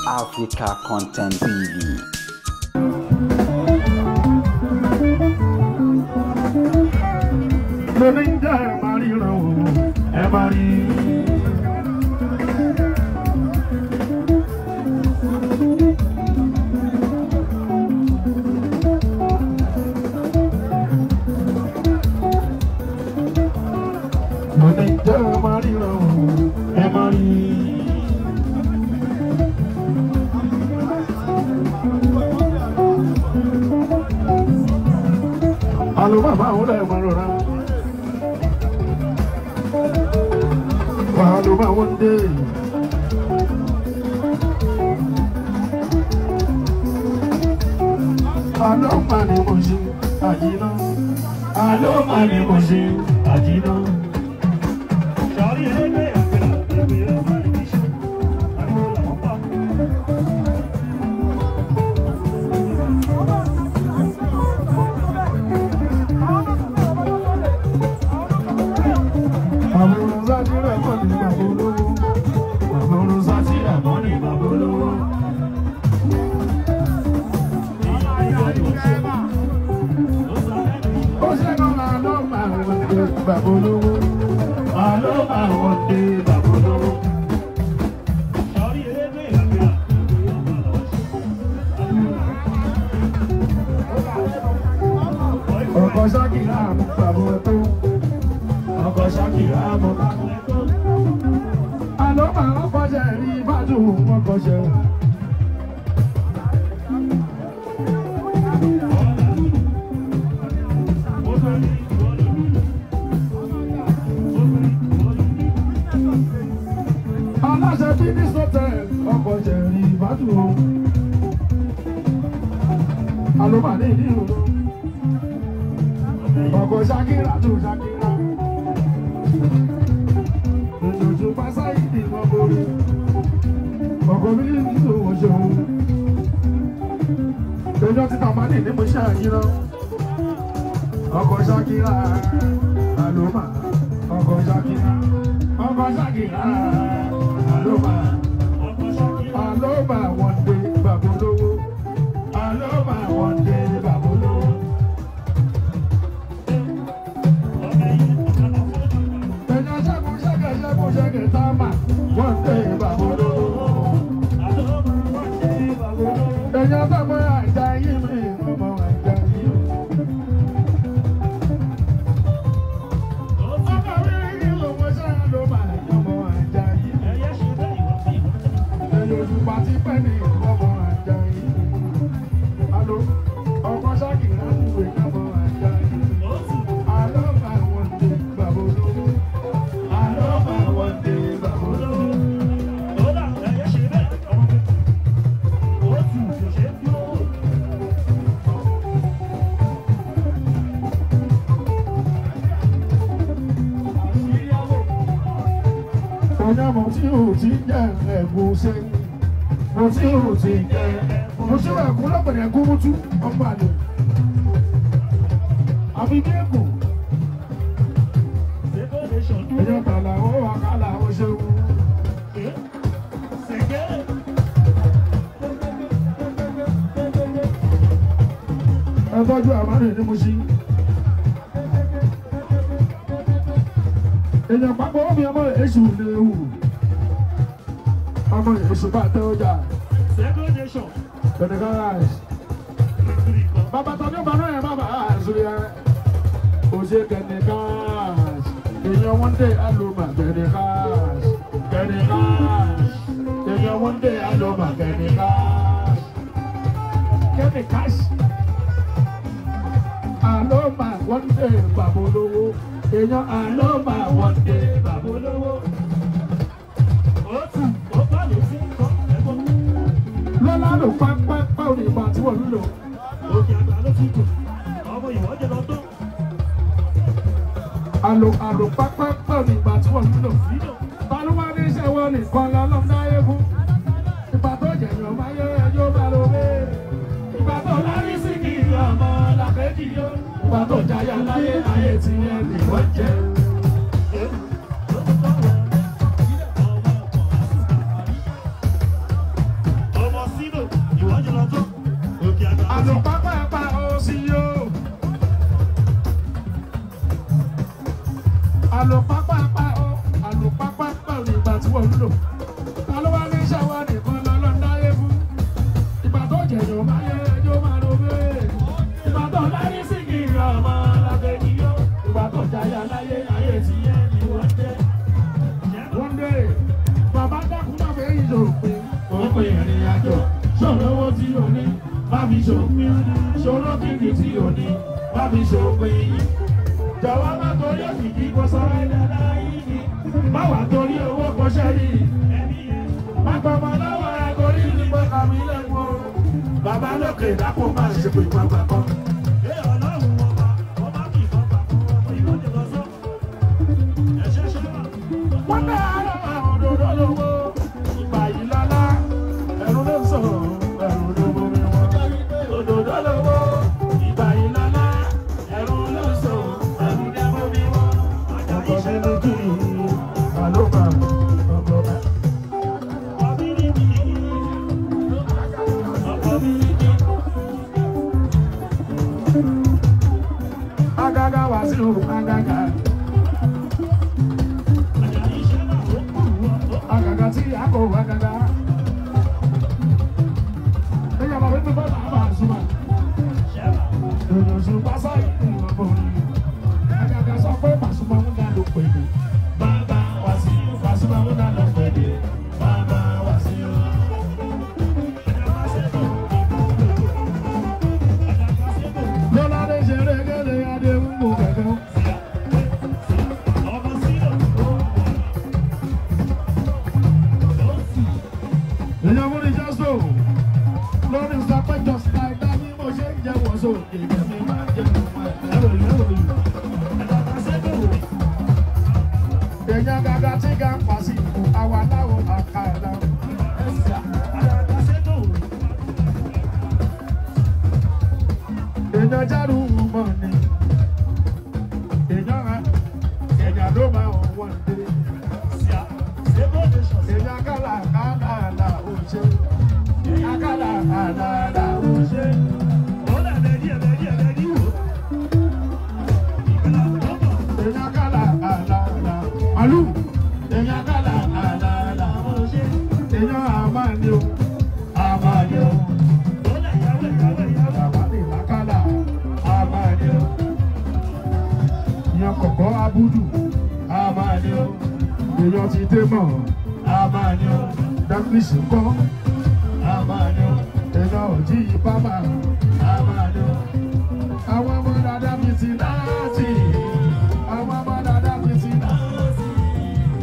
Africa Content TV. Lóní ń jẹ́ ẹ̀ máa ríran o, ẹ máa rí. Lóní ń jẹ́ ẹ̀ máa ríran o, ẹ máa rí. Àlọ́ bàbá àwọn ọ̀rẹ́ máa rọra. Paloma one day. Aloma ni mo ṣe àjínà. Aloma ni mo ṣe àjínà. Babolówó, aloma one day babolówó. Ọkọ̀ Ṣakira mú bàbá tó. Ọkọ̀ Ṣakira mú bàbá tó. Aloma ọkọ̀ ṣe rí bájú ọkọ̀ ṣe. Aláṣẹ bí ní sọ́tẹ̀ ọkọ̀ jẹ̀rì ìbádùn Aloma ní ìlú ọkọ̀ Ṣakira tó Ṣakira ìjòjò pásáyì ní wọ́n borí ọkọ̀ mílíọ̀nù tó wọ́n ṣe òun ẹjọ́ títà máa ní ní mo ṣe àyírọ́ ọkọ̀ Ṣakira Aloma ọkọ̀ Ṣakira ọkọ̀ Ṣakira. Aloma, Aloma one day babolówó. Aloma one day babolówó. Ẹ̀yà ṣẹ́gun ṣẹ́gẹ̀ ṣẹ́gun ṣẹ́gẹ̀ táàmà one day babolówó. Ẹ̀yà tọ́mọ àjà yìí mi ọmọ àjà yìí. Ọmọ mi rí lòun ṣáà ló máa yọmọ àjà yìí. Yorùbá ti pẹ́ ní ọmọ àjà yìí. Alo, ọkọ Ṣakira lùwẹ̀ ọmọ àjà yìí. Aloma one day bàbá olówó. Aloma one day bàbá olówó. Ọ̀yàmọ̀ tí ò ti jẹ́ ẹ̀gùn ṣe. Mo tí ò ti jẹ́ mo ṣe wà kú lọ́pẹ̀lẹ̀ kú mú tú ọmọ àlè. Àfi bí èkó. Ẹ̀yọ́ tàlà ó wà kálà ó ṣeun. Ẹ tọ́jú àmárè ní mo ṣí. Èèyàn pápá omi ọmọ èṣù léwu. Ọmọ èṣù bá tẹ ọjà. Bàbá tàbí ọba náà yẹn bàbá àzúrí ẹ. Òṣè kẹ̀nìkáàsì. Èèyàn one day aloma kẹ̀nìkáàsì. Kẹ̀nìkáàsì. Èèyàn one day aloma kẹ̀nìkáàsì. Kẹ̀nìkáàsì. Aloma one day bàbá olówó. Èèyàn aloma one day bàbá olówó. Lọ́lá ló pápápá òní ìgbà tí wọ́n ń lò. Òkè àgbà ló ti dùn, ọmọ ìwọ́jẹ lọ tó. Àlò àlò pápápá òní ìgbà tí wọ́n ń lò. Balùwà ní iṣẹ́ wọn nìkan lọ́lọ́m dáyé fún. Ìgbà tó jẹ̀yàn máa yẹ ẹjọ́ bá ló wé. Ìgbà tó lárí sí kì í ọmọ làkejì yó. Ìgbà tó jayá láyé ayé ti yẹn ni wọ́n jẹ. Ta ló wá ní iṣẹ́ wa nìkan lọ́lọ́ ń dáyé fún? Ìgbà tó jẹ̀yàn máa yẹ ẹjọ́ máa ló bẹ́ẹ̀. Ìgbà tó láyé sí kì í ra ọmọ alábẹ́ni yó. Ìgbà tó jayá láyé ayé ti yẹ ni wọ́n jẹ́. One day, bàbá dákun má fẹ́ yí ṣòpin. Òpin ìrìn àjò, ṣòro owó tí o ní, má fi ṣòpin. Ṣòro kìkì tí o ní, má fi ṣòpin. Jọ̀wọ́ má torí òkìkí kó sọ́rọ́ ẹ̀dá láyé ni. Má wà torí owó kó ṣẹ́rí. Má gbọ́mọ lọ́wọ́ ẹ torí ní pé kàmí lẹ́nu o. Bàbá lókè dákun má ṣe pé pàpà kan. Wọ́n dá ara òdòdó lówó. Ìgbà yìí lọ́lá, ẹ̀rù ló ń sọ̀rọ̀, ẹ̀rù ló bomi wọn. Òdòdó lówó, ìgbà yìí lọ́lá, ẹ̀rù ló ń sọ̀rọ̀, ẹ̀rù ló bomi wọn. Ọkọ̀ mi ní kí àlóbà ọkọ̀ mi. Agaga wá sí òun agaga. Agaga tí a kò wá gaga. Ẹyà bàbá mi bá bàbá àzùmá. Òdòdó pásá ìlú ọ̀bọ̀n. Agaga sọ pé Pàṣùmá ń dá ló pè mí. Bàbá wá sí Pàṣùmá ń dá ló pè mí. Bàbá wá sí o. Lọ́ládé ṣeré gẹ́lẹ́ adé ń bò kẹ̀kẹ́. Èèyàn fún ní Jésù lórí sọ pé just like that bí mo ṣe ń jẹ wọ́n sókè kẹ́mi máa jẹ wọ́n ẹ̀. Èèyàn gàgà tí ga ń pa sí àwa láwọn àkàlà. Èèyàn járù mọ̀ ni. Èèyàn rẹ̀ èèyàn ló máa ń wọ̀n dé. Èèyàn kálá kálá ò ṣe. Èèyàn kálá kálá ò ṣe. Èèyàn kálá kálá àlù. Èèyàn kálá kálá ò ṣe. Èèyàn àmàlí o, àmàlí o. Àmàlí làkàlà, àmàlí o. Èèyàn kọ̀kọ́ abúdù, àmàlí o. Èèyàn ti dé mọ̀, àmàlí o. Dákìlìsì ń kọ́, àmàlí o. Èèyàn ò jí ipá mà, àmàlí o. Àwọn ọmọ dada mi ti láti. Àwọn ọmọ dada mi ti láti.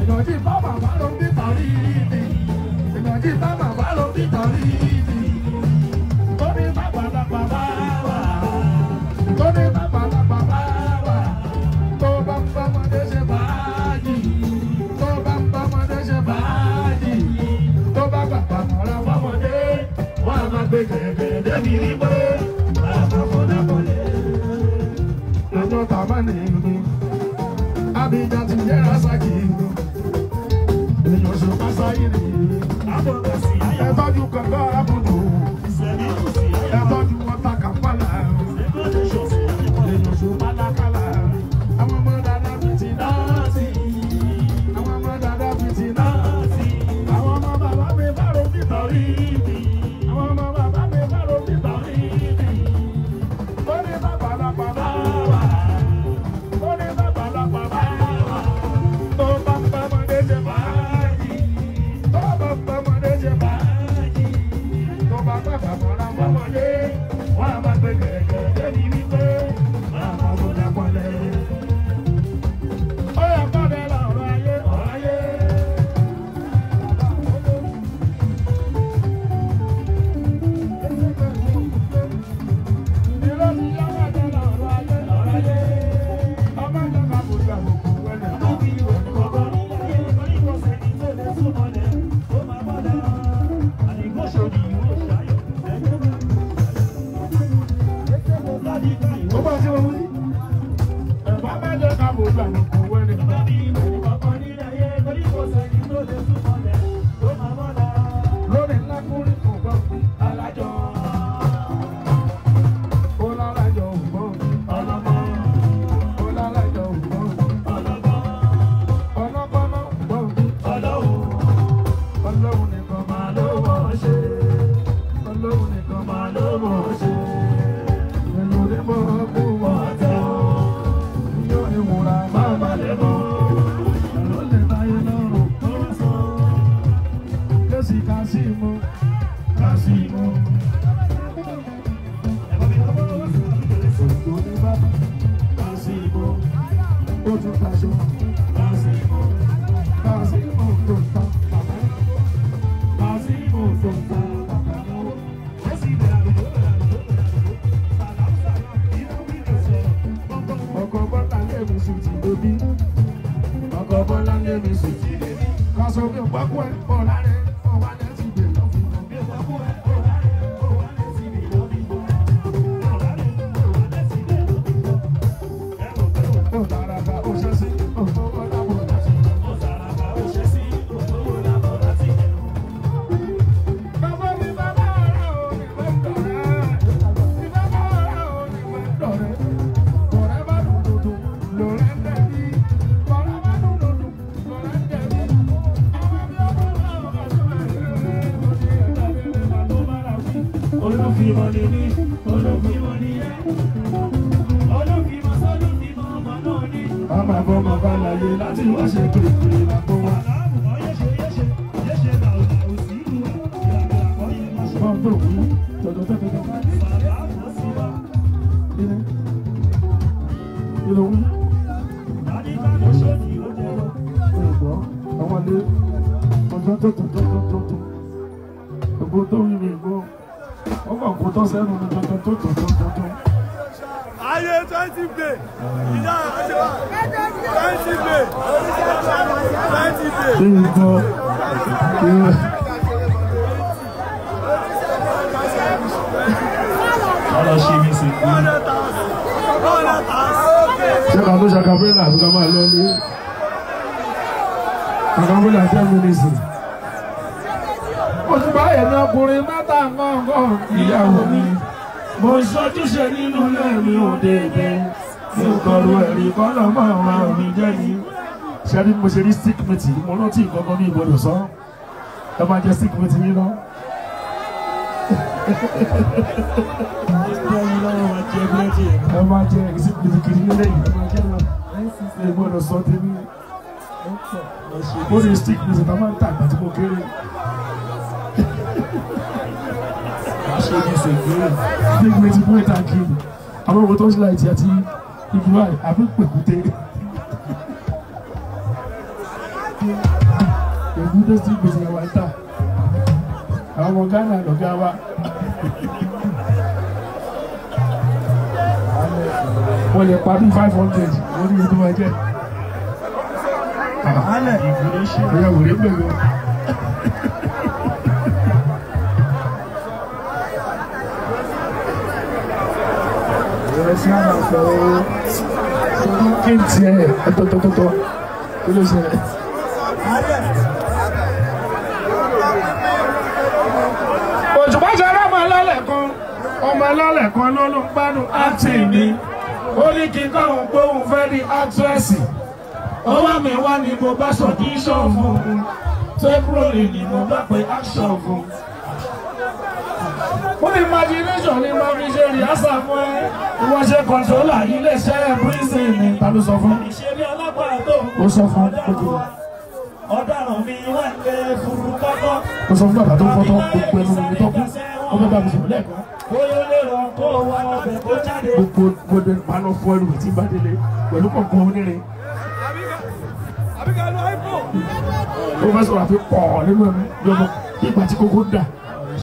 Èèyàn jí ipá mà wá ló ń bí tàrí ìdì. Èèyàn jí ipá mà wá ló ń bí tàrí ìdì. Tó ní bàbá lápá bá wà. Tó ní bàbá lápá bá wà. Tó bá ń bá ọmọdé ṣe fàájì. Tó bá ń bá ọmọdé ṣe fàájì. Tó bá bàbá mọ́ra fọ́mọdé. Wọ́n á máa gbé kẹ̀kẹ́ débi wípé bàbá fọdá kọ́lé. Lọ́jọ́ tá a máa ní ìlú. Abidjan ti jẹ́ Rasaki ìlú. Èèyàn ṣe Pásáyì ní ìlú. Ẹ tọ́jú kankan àbùdù. Ẹ tọ́jú ọ̀tá kàmpálà. Èèyàn ṣe pálákálà. Àwọn ọmọ dada fi ti náàtì. Àwọn ọmọ dada fi ti náàtì. Àwọn ọmọ bàbá mi bá ro nítorí ìdí. Àwọn ọmọ bàbá mi bá ro nítorí ìdí. Ó ní bàbá lápá bá wà. Ó ní bàbá lápá bá wà. Tó bá ń bá ọmọdé ṣe fàájì. Tó bá ń bá ọmọdé ṣe fàájì. Tó bá bàbá mọ́ra fọ́mọdé. Wọ́n á máa gbé kẹ̀kẹ́ débi wípé bàbá kò dápọ̀lẹ̀. Ó yẹ kọ́ bẹ́ẹ̀ lọ́rọ̀ ayé ọ̀rọ̀ ayé. Ọlọ́run nìkan máa ló mọ̀ ṣe. Ọlọ́run nìkan máa ló mọ̀ ṣe. Èlò ní mọ̀ kú mọ̀ tẹ́ o. Iyọ̀ ìwúra máa má lè mọ̀. Ló lè táyé lọ́rùn tó ń sọ. Kẹ́sì kásìmù kásìmù. Òjò ní bàbá kásìmù. Ó tún kaṣọ kásìmù. Kásìmù tó ń ta bàbá. Kásìmù tó ń ta bàbá. Ọkọ̀ bọ́lá lé mi sùn ti lóbi. Ọkọ̀ bọ́lá lé mi sùn ti lóbi. Kásọ̀ mi ò gbọ́kú ẹ̀ ọ̀la rẹ̀ ọ̀wá lẹ́ ti bè lọ́fìn. Ó tàràkà ó ṣe sí òfowó lábọ̀ láti. Bàbá mi bàbá ọ̀rẹ́ ò ní mọ̀ dọ̀rẹ́. Mi bàbá ọ̀rẹ́ ò ní mọ̀ dọ̀rẹ́. Ọ̀rẹ́ bá dùn dùn lọ́rẹ́ ń dẹ̀bi. Ọ̀rẹ́ bá dùn dùn lọ́rẹ́ ń dẹ̀bi. Àwọn bí ọmọ náà wà tó máa ń rẹ̀ ó ní ẹ̀dá lélẹ̀ máa tó bá ra wí. Olúfimọ́ ni mí, olúfimọ́ ni ẹ́. Olúfimọ́ sọ́lúfimọ́ ọmọ náà ni. A máa bọ́ ọmọ bá láyé láti wá ṣe kìrìkìrì lápò wa. Àlàáfù yéṣe yéṣe yéṣe làwùlàwù sí ìlú wa. Ìlànà àkọ́yé má ṣe. Wọ́n tó wí tọ̀tọ̀tọ̀tọ̀. Sàlámù sí wa. Ilé ilé wí. Àdìgbà ló ṣòdì ó jẹ́ lọ. Ìgbọ́ àwọn ilé ọjọ́ tó tó tó tó tó tó. Gbogbo tó wí mi gbọ́. Wọ́n kàn kó tọ́ sẹ́nu ní tó tó tó tó tó tó tó. Ayé 20 day. Ìyá àṣewà 20 day. 20 day. Ìgbọ́ ìwé. Ọlọ́ ṣe mí sí kú. 100,000. 100,000. Ṣé ká tó ṣàkàbẹ́là àbí ká máa lọ ní? Ṣàkàbẹ́là 10 minutes. Òṣùpá ẹ̀mí ọkùnrin mẹ́ta ngọ̀ngàn ìyàwó mi. Mo ń ṣojúṣe nínú ilé mi ò dédé. Mi ò kọlu ẹ̀rí kọ́nà mọ́ àwọn mi jẹ́ ni. Ṣé bí mo ṣe rí stick mate mo rántí nǹkan ní ìgbọ́dọ̀ sọ? Ẹ máa jẹ stick mate yín lọ. Ẹ máa jẹ stick mate kiri nílé yìí. Ẹ máa jẹ lọ. Mi ò gbọ́dọ̀ sọ tèmi. Ó ní stick mate tá a máa ń tà àgbà tí mo kéré. Stick mate fún ìta kiri. Àwọn ọmọ tó ń ṣe láìtì àti ibi báyìí àbí pèkúté. Èkúté stick mate làwọn ń tà. Àwọn ọmọ Ghana lọ̀gá wa. Wọ́n lè pa bí 500 lórí iye tó máa jẹ́. Ìyá wòlé ń bẹ̀rẹ̀. Kí n tiẹ̀ tọ́tọ́tọ́tọ́ kí ló ṣe? Òṣùpá ṣe ọmọ alálẹ̀ kan, ọmọ alálẹ̀ kan ló ló ń gbádùn acting mi. Ó ní kí n káwọn pé òun fẹ́ di actress. Ó wá mi wá ní mo bá sọ̀díṣọ̀ fún un. Temporary ni mo bá pe action fún un. Mo ní imagination ní mo fi ṣe rehearsal fún ẹ. Ìwọ ṣe controller iléeṣẹ́ prison ni. Ta ló sọ fún? Ìṣeré ọlọ́pàá tó ń Ó sọ fún gbogbo. Ọ̀daràn mi wà lé furu kọ́kọ́. Ó sọ fún bàbá tó fọ́tọ́ gbogbo ẹnu mi tó kú. Ó fẹ́ bá mi sọ̀rọ̀ lẹ́ẹ̀kan. Bóyá ó lè ràn kó wọ ọbẹ̀ kó jáde. Gbogbo gbogbo máa lọ fọ ẹrù tí ń bá délé pẹ̀lú kọ̀ọ̀kan onírin. Àbíkà lọ iPhone. Ó fẹ́ sọ̀rọ̀ àfi pọ̀ nínú ẹ̀mí yọmọ bí ìgbà tí kókó dà.